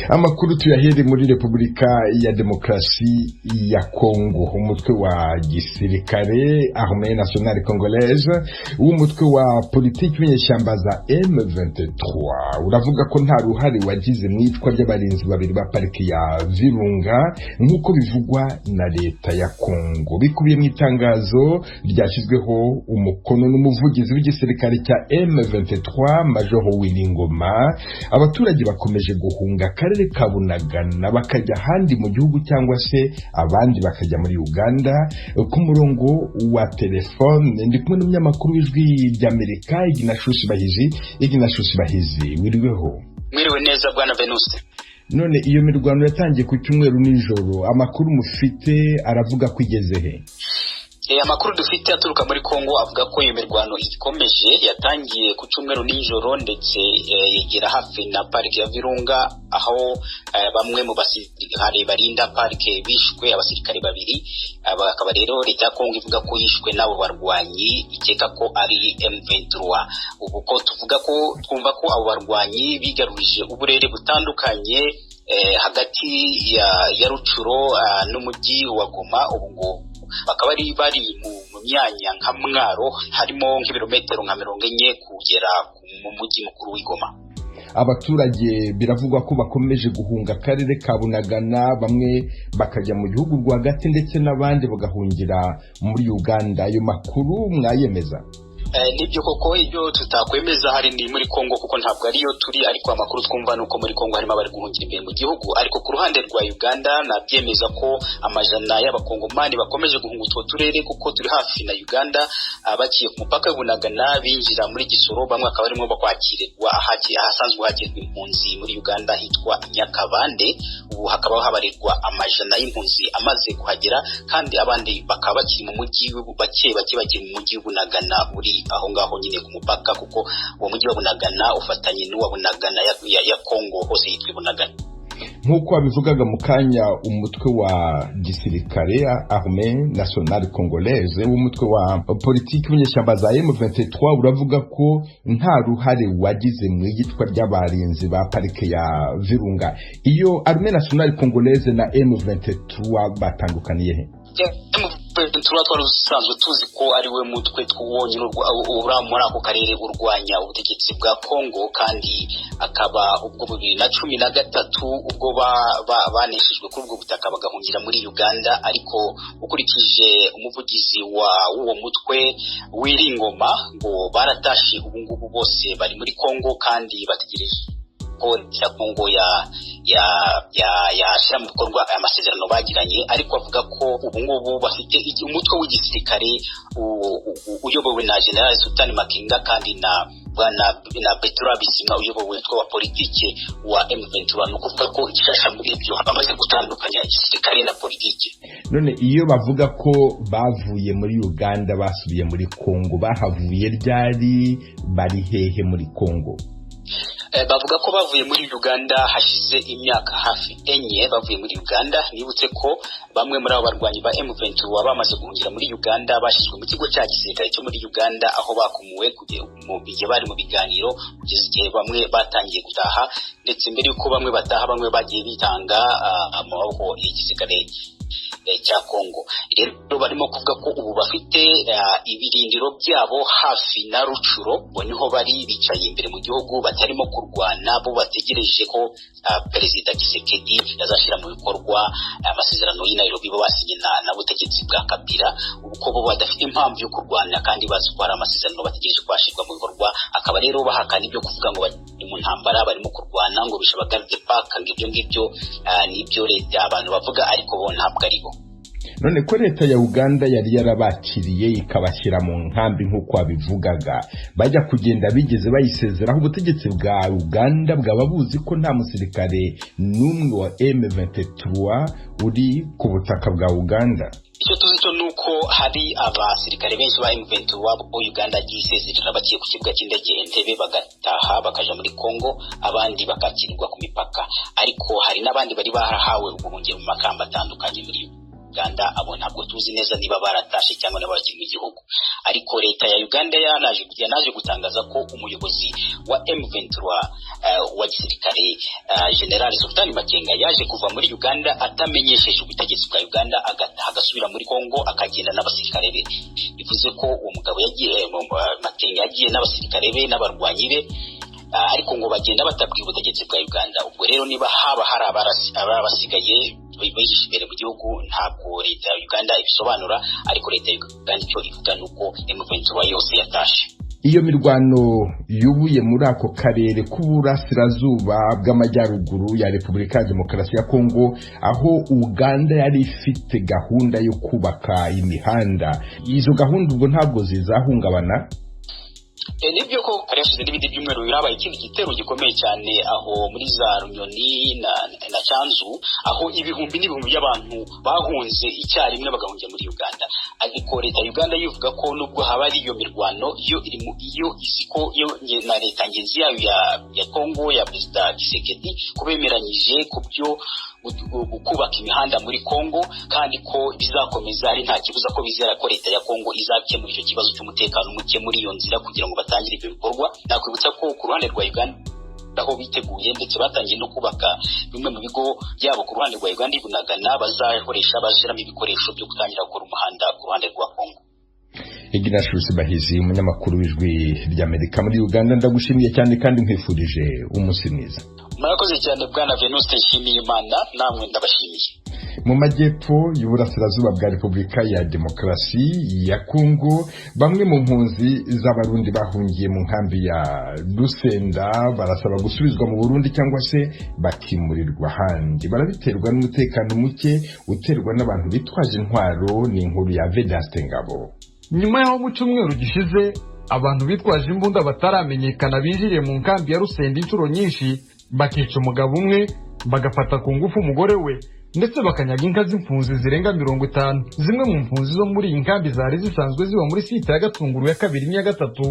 Amakuru tuyahere muri Repubulika ya Demokarasi ya Kongo. Umutwe wa gisirikare Armée Nationale Congolaise w'umutwe wa politiki w'inyeshyamba za M23 uravuga ko nta ruhare wagize mu iyicwa ry'abarinzi babiri ba pariki ya Virunga, nk'uko bivugwa na leta ya Kongo. Bikubiye mu itangazo ryashyizweho umukono n'umuvugizi w'igisirikare cya M23, Major Willy Ngoma. Abaturage bakomeje guhunga akarere ka Bunagana, bakajya ahandi mu gihugu cyangwa se abandi bakajya muri Uganda. Ku murongo wa telefone ndi kumwe n'umunyamakuru w'Ijwi ry'Amerika, Ignatius Bahizi. Ignatius Bahizi, wiriweho? Mwiriwe neza, bwana Venuste. None iyo mirwano yatangiye ku cyumweru nijoro, amakuru mufite aravuga ko igeze he? Amakuru dufite aturuka muri Kongo avuga ko iyo mirwano ikomeje. Yatangiye ku cyumweru nijoro, ndetse yegera hafi na parike ya Virunga, aho bamwe mu basirikare barinda parike bishwe, abasirikare babiri. Bakaba rero leta ya Kongo ivuga ko yishwe n'abo barwanyi ikeka ko ari M23. Ubu ko tuvuga ko twumva ko abo barwanyi bigarurije uburere butandukanye hagati ya Rutshuru n'umujyi wa Goma. Ubu ngo bakaba bari mu myanya nka Mwaro, harimo nk'ibirometero nka 40 kugera mu mujyi mukuru w'i Goma. Abaturage biravugwa ko bakomeje guhunga akarere ka Bunagana, bamwe bakajya mu gihugu rwagati, ndetse n'abandi bagahungira muri Uganda. Ayo makuru mwayemeza? Nibyo koko. Ibyo tutakwemeza hari ni muri Kongo, kuko ntabwo ariyo turi, ariko amakuru twumva ni uko muri Kongo harimo abari guhungira imbere mu gihugu. Ariko ku ruhande rwa Uganda nabyemeza ko amajana y'abakongomani bakomeje guhunga utwo turere, kuko turi hafi na Uganda, baciye ku mupaka w'Ibunagana binjira muri Gisoro. Bamwe bakaba barimo bakwakirirwa ahasanzwe hakirwa impunzi muri Uganda hitwa Nyakabande. Ubu hakaba habarirwa amajana y'impunzi amaze kuhagera, kandi abandi bakaba bakiri mu mujyi, bake bake bakiri mu mujyi w'Ibunagana uri aho ngaho nyine ku mupaka, kuko uwo mujyi wa Bunagana ufatanye n'uwa Bunagana ya Kongo, hose yitwa Bunagana. Nk'uko wabivugaga mu kanya, umutwe wa gisirikare Armée Nationale Congolaise w'umutwe wa politiki w'inyeshyamba za M23 uravuga ko nta ruhare wagize mu iyicwa ry'abarinzi ba parike ya Virunga. Iyo Armée Nationale Congolaise na M23 batandukaniye he? Tuba twari dusanzwe tuzi ko ari we mutwe wonyine uri muri ako karere urwanya ubutegetsi bwa Kongo, kandi akaba ubwo 2013 ubwo baneshejwe kuri ubwo butaka bagahungira muri Uganda. Ariko ukurikije umuvugizi wa w'uwo mutwe Willy Ngoma, ngo baratashe, ubu ngubu bose bari muri Kongo, kandi bategereje ko ya Kongo ya ya ya yashyira mu bikorwa aya masezerano bagiranye. Ariko avuga ko ubu ngubu bafite umutwe w'igisirikare uyobowe na General Sultan Makenga, kandi na Bertrand Bisimwa uyobowe umutwe wa politike wa M23. Ni ukuvuga ko igishasha muri ibyo bamaze gutandukanya igisirikare na politike. None iyo bavuga ko bavuye muri Uganda basubiye muri Kongo, bahavuye ryari? Bari hehe muri Kongo? Bavuga ko bavuye muri Uganda hashize imyaka hafi 4 bavuye muri Uganda. Nibutse ko bamwe muri abo barwanyi ba M23 bamaze guhungira muri Uganda bashyizwe mu kigo cya gisirikare cyo muri Uganda, aho bakumuwe mu gihe bari mu biganiro, kugeza igihe bamwe batangiye gutaha. Ndetse mbere y'uko bamwe bataha, bamwe bagiye bitanga mu maboko y'igisirikare cya Kongo. Rero barimo kuvuga ko ubu bafite ibirindiro byabo hafi na Rutshuru, ngo niho bari bicaye imbere mu gihugu, batarimo kurwana, bo bategereje ko Perezida Tshisekedi yazashyira mu bikorwa amasezerano y'i Nairobi bo basinye na butegetsi bwa Kabila. Ubu ko bo badafite impamvu yo kurwana, kandi bazi ko hari amasezerano bategereje ko ashyirwa mu bikorwa. Akaba rero bahakana ibyo kuvuga ngo bari mu ntambara, barimo kurwana, ngo bishe abagarde parc, ngo ibyo ngibyo nibyo leta abantu bavuga, ariko bo ntabwo ari bo. None ko leta ya Uganda yari yarabakiriye ikabashyira mu nkambi nk'uko wabivugaga, bajya kugenda bigeze bayisezeraho? Ubutegetsi bwa Uganda bwaba buzi ko nta musirikare n'umwe wa M23 uri ku butaka bwa Uganda? Icyo tuzi cyo ni uko hari abasirikare benshi ba M23 bo Uganda yagiye isezerera baciye ku kibuga cy'indege Entebbe, bagataha bakaja muri Congo, abandi bakakirwa ku mipaka. Ariko hari n'abandi bari barahawe ubuhungiro mu makamba atandukanye muri Uganda. Abo ntabwo tuzi neza niba baratashe cyangwa niba bakiri mu gihugu, ariko leta ya Uganda yanaje gutangaza ko umuyobozi wa M23 wa gisirikare General Sultan Makenga yaje kuva muri Uganda atamenyesheje ubutegetsi bwa Uganda, agasubira muri Kongo akagenda n'abasirikare be. Bivuze ko uwo mugabo yagiye, Makenga yagiye n'abasirikare be n'abarwanyi be, ariko ngo bagenda batabwiye ubutegetsi bwa Uganda. Ubwo rero niba haba hari abasigaye bihishe imbere mu gihugu, ntabwo leta ya Uganda ibisobanura, ariko leta ya Uganda icyo ivuga ni uko M23 yose yatashe. Iyo mirwano yubuye muri ako karere k'uburasirazuba bw'amajyaruguru ya Repubulika ya Demokarasi ya Kongo, aho Uganda yari ifite gahunda yo kubaka imihanda, izo gahunda ubwo ntabwo zizahungabana? Nibyo ko hari hashize n'ibindi byumweru birabaye ikindi gitero gikomeye cyane aho muri za Runyoni na Cyanzu, aho ibihumbi n'ibihumbi by'abantu bahunze icyarimwe bagahungira muri Uganda. Ariko leta ya Uganda yivuga ko nubwo haba ari iyo mirwano, iyo iri mu iyo izi ko yo na leta ngenzi yayo ya Kongo ya Perezida Tshisekedi kubemeranyije ku byo kubaka imihanda muri Kongo, kandi ko bizakomeza ari nta kibuza, ko bizera ko leta ya Kongo izakemura icyo kibazo cy'umutekano muke muri iyo nzira kugira ngo batangire ibyo bikorwa. Nakwibutsa ko ku ruhande rwa Uganda aho biteguye, ndetse batangiye no kubaka bimwe mu bigo byabo ku ruhande rwa Uganda ibunagana bazakoresha bashyiramo ibikoresho byo gutangira gukora umuhanda ku ruhande rwa Kongo. Ignatius Bahizi, umunyamakuru w'Ijwi ry'Amerika muri Uganda, ndagushimiye cyane kandi nkwifurije umunsi mwiza. Murakoze cyane bwana Venuste Nshimiyimana, namwe ndabashimiye. Mu majyepfo y'uburasirazuba bwa Repubulika ya Demokarasi ya Kongo, bamwe mu mpunzi z'Abarundi bahungiye mu nkambi ya Rusenda barasaba gusubizwa mu Burundi cyangwa se bakimurirwa ahandi. Barabiterwa n'umutekano muke uterwa n'abantu bitwaje intwaro. Ni inkuru ya Vedaste Ngabo. Nyuma y'aho mu cyumweru gishize abantu bitwaje imbunda bataramenyekana binjiriye mu nkambi ya Rusenda inshuro nyinshi, bakica umugabo umwe, bagafata ku ngufu umugore we, ndetse bakanyaga inka z'impunzi zirenga 50. Zimwe mu mpunzi zo muri iyi nkambi zari zisanzwe ziba muri site ya Gatunguru ya kabiri n'iya gatatu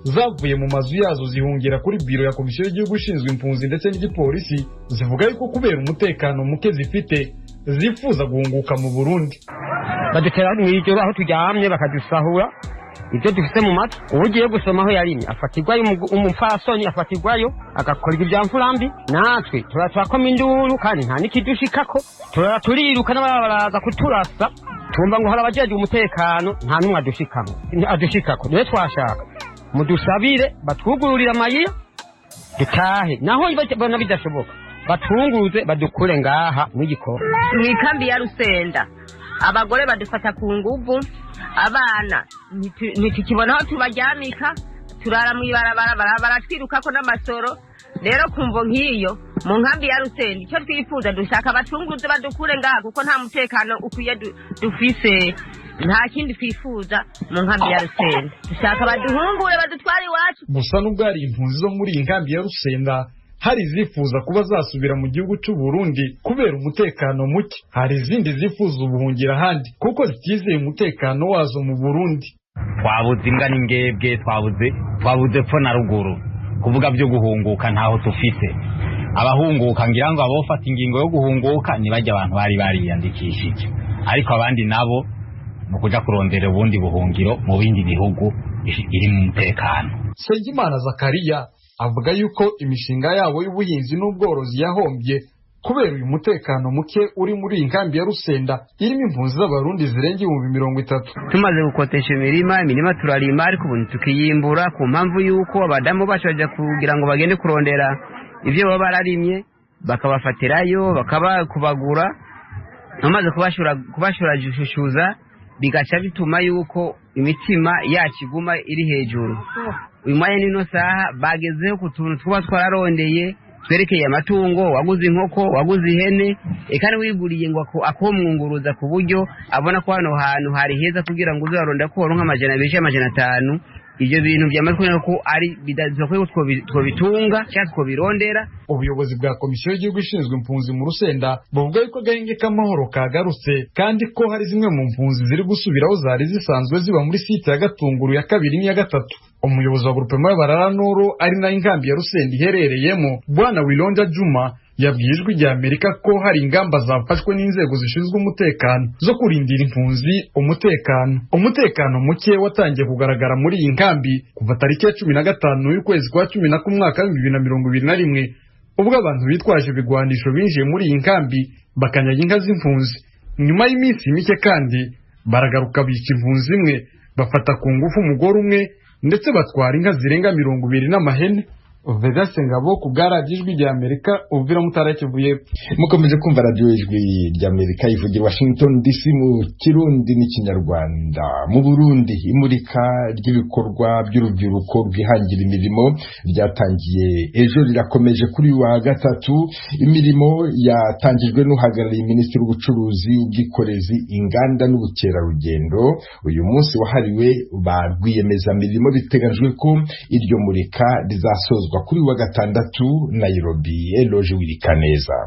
zavuye mu mazu yazo zihungira kuri biro ya komisiyo y'igihugu ishinzwe impunzi ndetse n'igipolisi, zivuga yuko kubera umutekano muke zifite zifuza guhunguka mu Burundi. Badutera mw'ijoro aho turyamye, bakadusahura ibyo dufite mu matwi. Uwo ugiye gusoma aho yarimye afatirwayo, umupfasoni afatirwayo agakorwa ibya mfurambi. Natwe turakoma induru kandi nta n'ikidushikako, turiruka n'ababa baraza kuturasa, tumva ngo hari abajejwe umutekano, nta n'umwe adushikako. Niwe twashaka mudusabire batwugururire amayira dutahe, naho bona bidashoboka batunguze badukure ngaha mw'igikoni. Mw'ikambi ya Rusenda abagore badufata ku nguvu, abana ntitukibona aho tubaryamika, turara mw'ibarabara, baratwirukako n'amasoro. Rero kumvo nk'iyo mu nkambi ya Rusenda, icyo twifuza dushaka abatunguze badukure ngaha, kuko nta mutekano ukwiye dufise. Nta kindi twifuza mu nkambi ya Rusenda, dushaka baduhungure badutware iwacu. Gusa nubwo hari impunzi zo muri iyi nkambi ya Rusenda hari izifuza kuba zasubira mu gihugu cy'u Burundi kubera umutekano muke, hari izindi zifuza ubuhungira ahandi kuko zitizeye umutekano wazo mu Burundi. Twabuze imbwa n'ingebwe, twabuze pfo na ruguru, kuvuga byo guhunguka ntaho tufite. Abahunguka ngira ngo abofata ingingo yo guhunguka nibajya abantu bari bariyandikishije, ariko abandi nabo mu kuja kurondera ubundi buhungiro mu bindi bihugu iri mu mutekano. Nsengimana Zakariya avuga yuko imishinga yabo y'ubuhinzi n'ubworozi yahombye kubera uyu mutekano muke uri muri iyi nkambi ya Rusenda irimo impunzi z'Abarundi zirenga 30,000. Tumaze gukotesha imirima turarima, ariko ubu tukiyimbura ku mpamvu y'uko abadamu bacu bajya kugira ngo bagende kurondera ibyo baba bararimye, bakabafatirayo bakabakubagura, bamaze kubashurashushuza bigaca bituma yuko imitima yacu iguma iri hejuru. Uyu mwanya n'ino saha bagezeho ku tuntu tuba twararondeye twerekeye amatungo, waguze inkoko, waguze ihene, eka wiguriye ngo akomwunguruza ku buryo abona ko hano hantu hari heza kugira ngo uzaronda ko waronka 200 500. Ibyo bintu byamaze kubona ko ari bidakwiye ko twobitunga cyangwa twobirondera. Ubuyobozi bwa komisiyo y'igihugu ishinzwe impunzi mu Rusenda buvuga yuko agahenge k'amahoro kagarutse, kandi ko hari zimwe mu mpunzi ziri gusubiraho zari zisanzwe ziba muri site ya Gatunguru ya kabiri n'iya gatatu. Umuyobozi wa groupement y'Abarara Noro ari nayo inkambi ya Rusenda iherereyemo, Bwana Wilonja Juma, yabwiye Ijwi rya Amerika ko hari ingamba zafashwe n'inzego zishinzwe umutekano zo kurindira impunzi umutekano. Umutekano muke watangiye kugaragara muri iyi nkambi kuva tariki ya 15 y'ukwezi kwa 11 mwaka 2021, ubwo abantu bitwaje ibigwanisho binjiye muri iyi nkambi bakanyaga inka z'impunzi. Nyuma y'iminsi mike kandi baragaruka bica impunzi imwe, bafata ku ngufu umugore umwe, ndetse batwara inka zirenga 20 n'amahene. Vedaste Ngabo ku bwa Radiyo Ijwi rya Amerika, Uvira, Mutara Kivu y'Epfo. Mukomeje kumva Radiyo Ijwi rya Amerika ivugira Washington DC mu Kirundi n'Ikinyarwanda. Mu Burundi, imurika ry'ibikorwa by'urubyiruko rwihangira imirimo ryatangiye ejo rirakomeje kuri wa gatatu. Imirimo yatangijwe n'uhagarariye Minisitiri w'Ubucuruzi, Ubwikorezi, Inganda n'Ubukerarugendo. Uyu munsi wahariwe ba rwiyemezamirimo. Biteganyijwe ko iryo murika rizasozwa kuri wa gatandatu. Nairobi, Eloge Wirikaneza.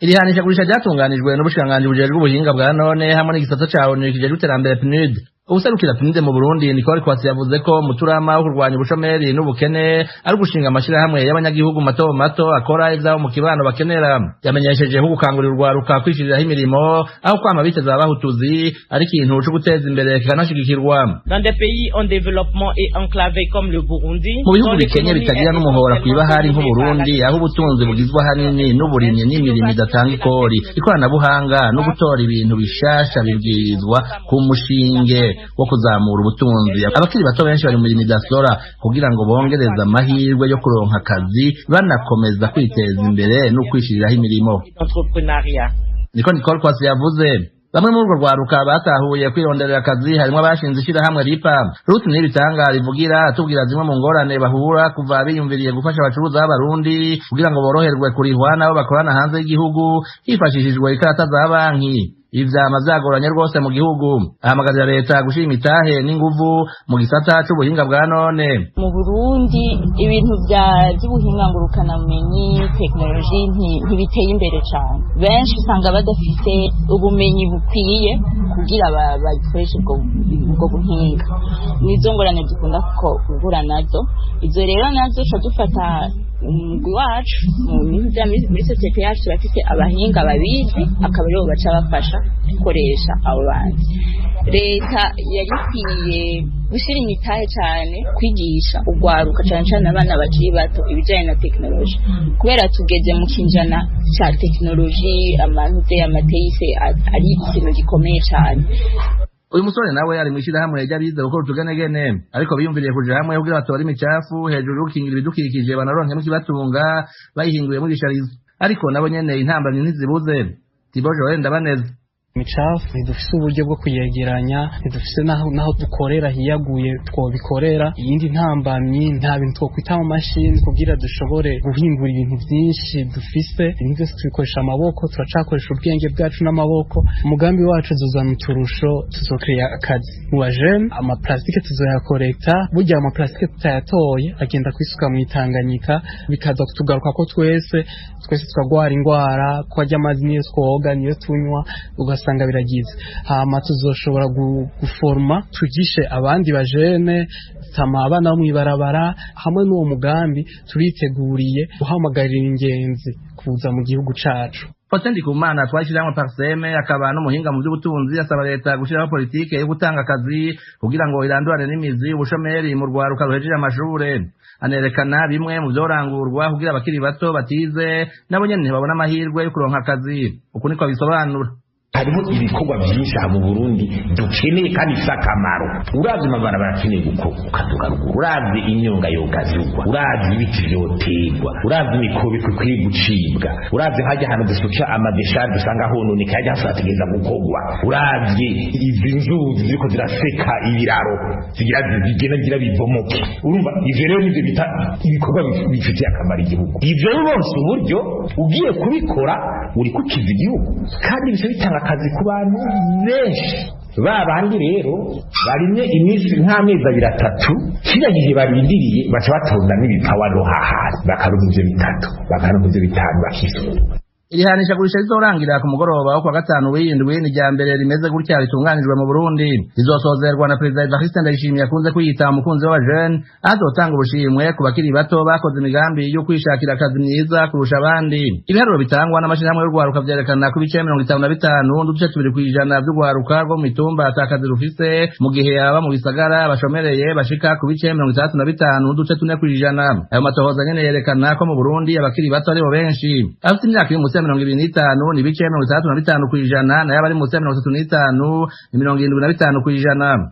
Iri hanishagurisha ryatunganijwe n'ubushikiranganji bujejwe ubuhinga bwa none hamwe n'igisata ca ONU kijejwe iterambere, PNUD. Uwuserukira PNUD mu Burundi, Nicole Kwasi, yavuze ko muturama wo kurwanya ubushomeri n'ubukene ari ugushinga amashirahamwe y'abanyagihugu mato mato akora ivyabo mu kibano bakenera. Yamenyesheje ko gukangurira urwaruka kwishiriraho imirimo aho kwama biteza abahutuzi ari ikintu co guteza imbere kikanashigikirwa. Dans des pays en développement et enclavés comme le Burundi, mu bihugu bikenye bitagira n'umuhora kw'ibahari nk'Uburundi, aho ubutunzi bugizwe ahanini n'uburimyi n'imirimo idatanga ikori, ikoranabuhanga no gutora ibintu bishasha bibwirizwa ku mushinge wo kuzamura ubutunzi. Abakiri bato benshi bari mu mirimo idasora kugira ngo bongereze amahirwe yo kuronka akazi, banakomeza kwiteza imbere no kwishiriraho imirimo. D'entrepreneuriat. Niko Nicole Kwasi yavuze. Bamwe muri urwo rwaruka batahuye kwironderera akazi harimo abashinze ishirahamwe RIPA. Ruth Nibitanga rivugira atubwira zimwe mu ngorane bahura kuva biyumviriye gufasha abacuruzi b'Abarundi kugira ngo boroherwe kurihwa n'abo bakorana hanze y'igihugu hifashishijwe ikarata za banki. Ibi vyama vyagoranye rwose mu gihugu. Ahamagarira leta gushira imitahe n'inguvu mu gisata c'ubuhinga bwa none. Mu Burundi ibintu by'ubuhinga ngurukanabumenyi, tekinoloji, ntibiteye imbere cyane. Benshi usanga badafite ubumenyi bukwiye kugira bakoreshe ubwo buhinga. Nizo ngorane dukunda guhura nazo. Izo rero nazo tuca dufata umugwi wacu muri sosiyete yacu, turafise abahinga babizi, akaba aribo baca bafasha gukoresha abo bantu. Leta yari ikwiye gushyira imitahe cyane kwigisha urwaruka, cyane cyane abana bakiri bato, ibijyanye na tekinoloji, kubera tugeze mu kinjana cya tekinoloji. Amanuze amateyise ari ikintu gikomeye cyane. Uyu musore nawe ari mw'ishirahamwe ry'abize gukora utugenegene, ariko biyumviriye kuja hamwe kugira batore imicafu hejuru yo gukingira ibidukikije, banaronkemwo ikibatunga bayihinguyemwo ibisharizo. Ariko nabo nyene intambamyi ntizibuze. Thibaut Joel Ndabaneze. Imicafu ntidufise uburyo bwo kuyegeranya, ntidufise naho dukorera hiyaguye twobikorera. Iyindi ntambamyi, nta bintu twokwita mu mashini kugira dushobore guhingura ibintu byinshi dufise. Ibintu byose tubikoresha amaboko, turacakoresha ubwenge bwacu n'amaboko. Umugambi wacu tuzana uturusho, tuzokreya akazi mu bajene. Amaplastike tuzoyakorekta. Burya amaplastike tutayatoye agenda kwisuka mu Itanganyika, bikaza kutugaruka ko twese twese tukagwara ingwara, ko arya amazi niyo twoga, niyo tunywa, ugasanga biragize. Hama tuzoshobora guforma, tugishe abandi bajene, tama abana bo mw'ibarabara. Hamwe n'uwo mugambi turiteguriye guhamagarira ingenzi kuza mu gihugu cacu. Faustin Ndikumana twashyirahamwe Parseme, akaba n'umuhinga mu by'ubutunzi, asaba leta gushyiraho politike yo gutanga akazi kugira ngo irandurane n'imizi ubushomeri mu rwaruka ruhejeje amashure. Anerekana bimwe mu byorangurwa kugira abakiri bato batize nabo nyene babone amahirwe yo kuronka akazi. Uku niko abisobanura. Hariho ibikorwa byinshi aha mu Burundi dukeneye kandi bifite akamaro. Uravye amabarabara akeneye gukorwa ukaduga ruguru, uravye imyonga yogazurwa, uravye ibiti vyoterwa, uravye imikobeko ikwiye gucibwa, uravye hajya ahantu dusuka amadesharge usanga hononekaye, hajya hasi hategereza gukorwa, uravye izi nzuzi ziriko ziraseka ibiraro zigira zigenda ngira bibomoke. Urumva ivyo rero nivyo bita ibikorwa bifitiye akamaro igihugu. Ivyo rero uronse uburyo ugiye kubikora, uri kukiza igihugu kandi bica bitanga akazi ku bantu benshi. Ba bandi rero barimye iminsi nk'amezi abiri atatu, kiriya gihe barindiriye baca batonda n'ibipawa no hahandi, bakaronka ivyo bitatu, bakaronka ivyo bitanu, bakisura. Iri hanishagurisha rizorangira ku mugoroba wo kuwa gatanu w'indwi ni irya mbere rimeze gutya ritunganijwe mu Burundi. Rizosozerwa na Perezida Evariste Ndayishimiye akunze kwiyita umukunzi w'abajene, azotanga ubushimwe ku bakiri bato bakoze imigambi yo kwishakira akazi myiza kurusha abandi. Ibiharuro bitangwa n'amashirahamwe y'urwaruka vyerekana ko ibice 55.2% vy'urwaruka rwo mu mitumba atakazi rufise, mu gihe aba mu bisagara bashomereye bashika ku bice 65.4%. Ayo matohoza nyene yerekana ko mu Burundi abakiri bato aribo benshi. Abafite imyaka iri munsi ya 25 ni ibice 65%, nayo abari munsi ya 35 ni 75%.